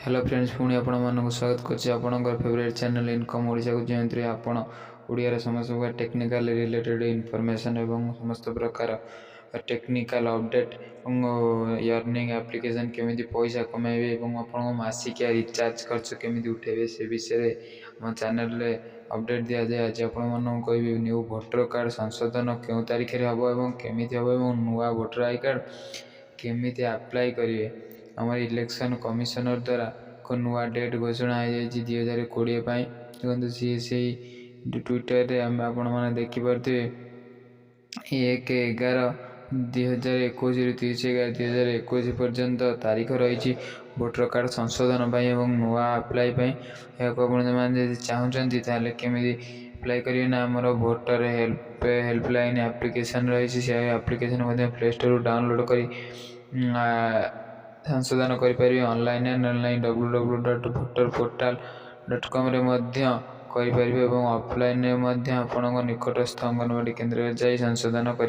Hello friends, ପୁଣି ଆପଣମାନଙ୍କୁ ସ୍ୱାଗତ କରୁଛି ଆପଣଙ୍କର ଫେଭରାଇଟ୍ ଚ୍ୟାନେଲ୍ ଇନକମ୍ ଓଡ଼ିଶାକୁ, ଯେଉଁଥିରେ ଆପଣ ଓଡ଼ିଆର ସମସ୍ତ ପ୍ରକାର ଟେକ୍ନିକାଲ୍ ରିଲେଟେଡ଼୍ ଇନଫର୍ମେସନ୍ ଏବଂ ସମସ୍ତ ପ୍ରକାର ଟେକ୍ନିକାଲ୍ ଅପଡ଼େଟ୍ ଏବଂ ଅର୍ନିଂ ଆପ୍ଲିକେସନ୍, କେମିତି ପଇସା କମାଇବେ ଏବଂ ଆପଣଙ୍କ ମାସିକିଆ ରିଚାର୍ଜ ଖର୍ଚ୍ଚ କେମିତି ଉଠାଇବେ, ସେ ବିଷୟରେ ଆମ ଚ୍ୟାନେଲ୍ରେ ଅପଡ଼େଟ୍ ଦିଆଯାଏ। ଆଜି ଆପଣମାନଙ୍କୁ କହିବି, ନ୍ୟୁ ଭୋଟର କାର୍ଡ଼ ସଂଶୋଧନ କେଉଁ ତାରିଖରେ ହେବ ଏବଂ କେମିତି ହେବ ଏବଂ ନୂଆ ଭୋଟର I card କେମିତି ଆପ୍ଲାଏ କରିବେ। ଆମର ଇଲେକ୍ସନ୍ କମିଶନର ଦ୍ୱାରା ଏକ ନୂଆ ଡେଟ୍ ଘୋଷଣା ହେଇଯାଇଛି 2020 ପାଇଁ। ଦେଖନ୍ତୁ, ସିଏ ସେଇ ଟ୍ୱିଟରରେ ଆମେ ଆପଣମାନେ ଦେଖିପାରୁଥିବେ, 1/11/2021ରୁ 30/11/2021 ପର୍ଯ୍ୟନ୍ତ ତାରିଖ ରହିଛି ଭୋଟର କାର୍ଡ଼ ସଂଶୋଧନ ପାଇଁ ଏବଂ ନୂଆ ଆପ୍ଲାଏ ପାଇଁ। ଏହାକୁ ଆପଣମାନେ ଯଦି ଚାହୁଁଛନ୍ତି, ତାହେଲେ କେମିତି ଆପ୍ଲାଏ କରିବେ ନା ଆମର ଭୋଟର ହେଲ୍ପଲାଇନ୍ ଆପ୍ଲିକେସନ୍ ରହିଛି। ସେ ଆପ୍ଲିକେସନ୍ ମଧ୍ୟ ପ୍ଲେ ଷ୍ଟୋରରୁ ଡାଉନଲୋଡ଼୍ କରି ସଂଶୋଧନ କରିପାରିବେ ଅନଲାଇନ୍। ଅନଲାଇନ୍ ww.voterportal.comରେ ମଧ୍ୟ କରିପାରିବେ ଏବଂ ଅଫଲାଇନ୍ରେ ମଧ୍ୟ ଆପଣଙ୍କ ନିକଟସ୍ଥ ଅଙ୍ଗନବାଡ଼ି କେନ୍ଦ୍ରରେ ଯାଇ ସଂଶୋଧନ କରି